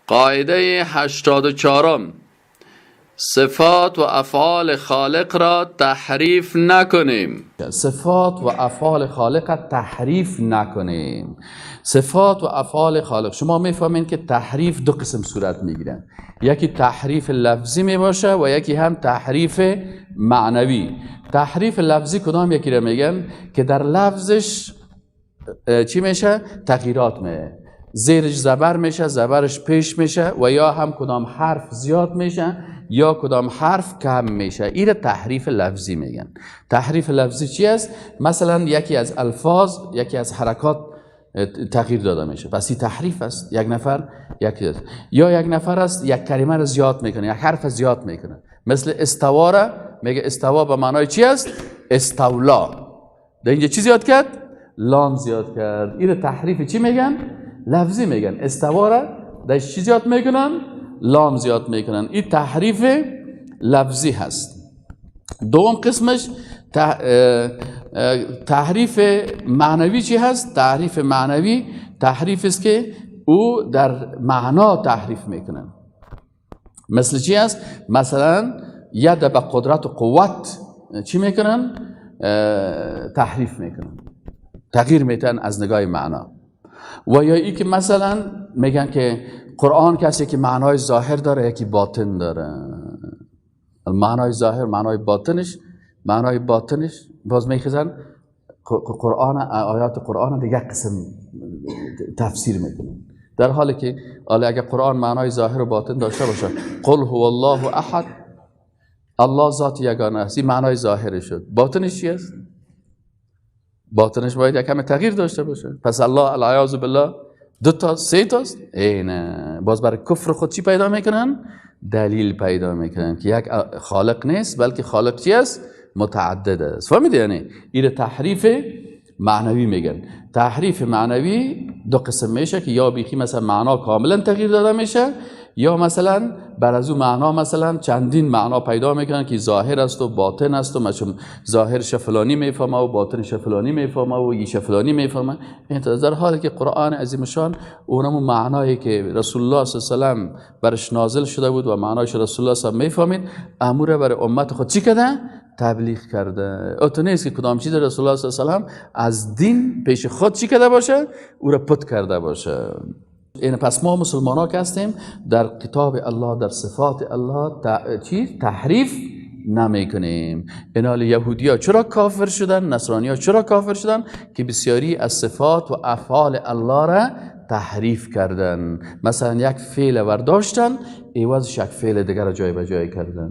قاعده 84: صفات و افعال خالق را تحریف نکنیم. صفات و افعال خالق تحریف نکنیم. صفات و افعال خالق، شما میفهمین که تحریف دو قسم صورت میگیرن: یکی تحریف لفظی میباشه و یکی هم تحریف معنوی. تحریف لفظی کدام یکی را میگن؟ که در لفظش چی میشه؟ تغییرات میه، زیرش زبر میشه، زبرش پیش میشه و یا هم کدام حرف زیاد میشه یا کدام حرف کم میشه. این تحریف لفظی میگن. تحریف لفظی چی است؟ مثلا یکی از الفاظ، یکی از حرکات تغییر داده میشه، پس این تحریف است. یک نفر یکی است یا یک نفر است، یک کلمه رو زیاد میکنه، یک حرف زیاد میکنه. مثل استوا را میگه استوا به معنای چی است؟ استولا. در اینجا چی زیاد کرد؟ لام زیاد کرد. این تحریف چی میگن؟ لفظی میگن. استوا را در چی زیاد میکنن؟ لام زیاد میکنن. این تحریف لفظی هست. دوم قسمش تحریف معنوی چی هست؟ تحریف معنوی تحریف است که او در معنا تحریف میکنن. مثل چی است؟ مثلا ید به قدرت و قوت چی میکنن؟ تحریف میکنن، تغییر میتن از نگاه معنا. و یا ای که مثلا میگن که قرآن کسی که معنای ظاهر داره، یکی باطن داره. معنای ظاهر، معنای باطنش، معنای باطنش باز میخزن قرآن، آیات قرآن دیگه قسم تفسیر میکنن، در حالی که حالا اگر قرآن معنای ظاهر و باطن داشته باشه، قل هو الله احد، الله ذات یگانه است، این معنای ظاهر شد. باطنش چی است؟ باطنش باید یک کم تغییر داشته باشه. پس الله العیاذ بالله دو تا، سه تاست؟ ای نه. باز برای کفر خود چی پیدا میکنن؟ دلیل پیدا میکنن که یک خالق نیست، بلکه خالق چی است؟ متعدد است. فهمیدی؟ یعنی این تحریف معنوی میگن. تحریف معنوی دو قسم میشه که یا بیخی مثلا معنا کاملا تغییر داده میشه یا مثلا بر از او معنا مثلا چندین معنا پیدا میکنن که ظاهر است و باطن است و مثلا ظاهرش فلانی میفهمه و باطنش فلانی میفهمه و ایش فلانی میفهمه. این در حالی که قرآن عظیم شان اونمو معنایی که رسول الله صلی الله علیه و سلم برش نازل شده بود و معنایش رسول الله صلی الله علیه و میفهمید، امور برای امت خود چی کرده؟ تبلیغ کرده. او تو نیست که کدام چیز رسول الله صلی الله علیه و سلم از دین پیش خود چی کرده باشه؟ او را پت کرده باشه. این پس ما مسلمان ها که هستیم، در کتاب الله، در صفات الله چی؟ تحریف نمی کنیم. اینال یهودی ها چرا کافر شدن؟ نصرانی ها چرا کافر شدن؟ که بسیاری از صفات و افعال الله را تحریف کردن. مثلا یک فعل ورداشتن، عوضش یک فعل دیگر را جای به جای کردن.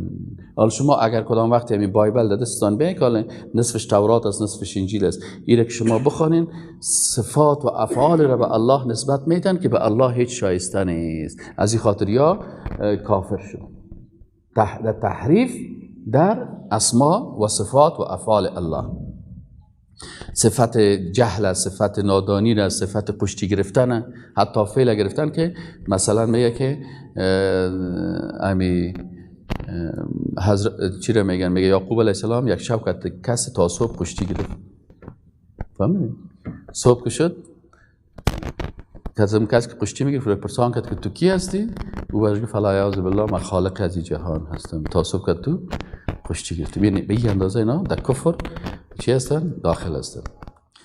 حالا شما اگر کدام وقتی همین Bible در دستتان بیه، که نصفش تورات است، نصفش انجیل است، ایره که شما بخوانین، صفات و افعال را به الله نسبت میتن که به الله هیچ شایسته نیست. از این خاطر یا کافر شد در تحریف در اسما و صفات و افعال الله. صفت جهل، صفت نادانی را، صفت کشتی گرفتن، حتی فعل گرفتن که مثلا میگه که امی حضرت چی را میگن، میگه یعقوب علیه السلام یک شب کس تا صبح کشتی گرفت. فهمیدی؟ صبح که شد، کسی کس که کشتی میگیره پرسان کرد که تو کی هستی؟ او برش گفت العیاذ بالله، من خالق از جهان هستم. تا صبح که تو کشتی گرفتی. ببین، به این اندازه اینا در کفر چی هستن؟ داخل هستن.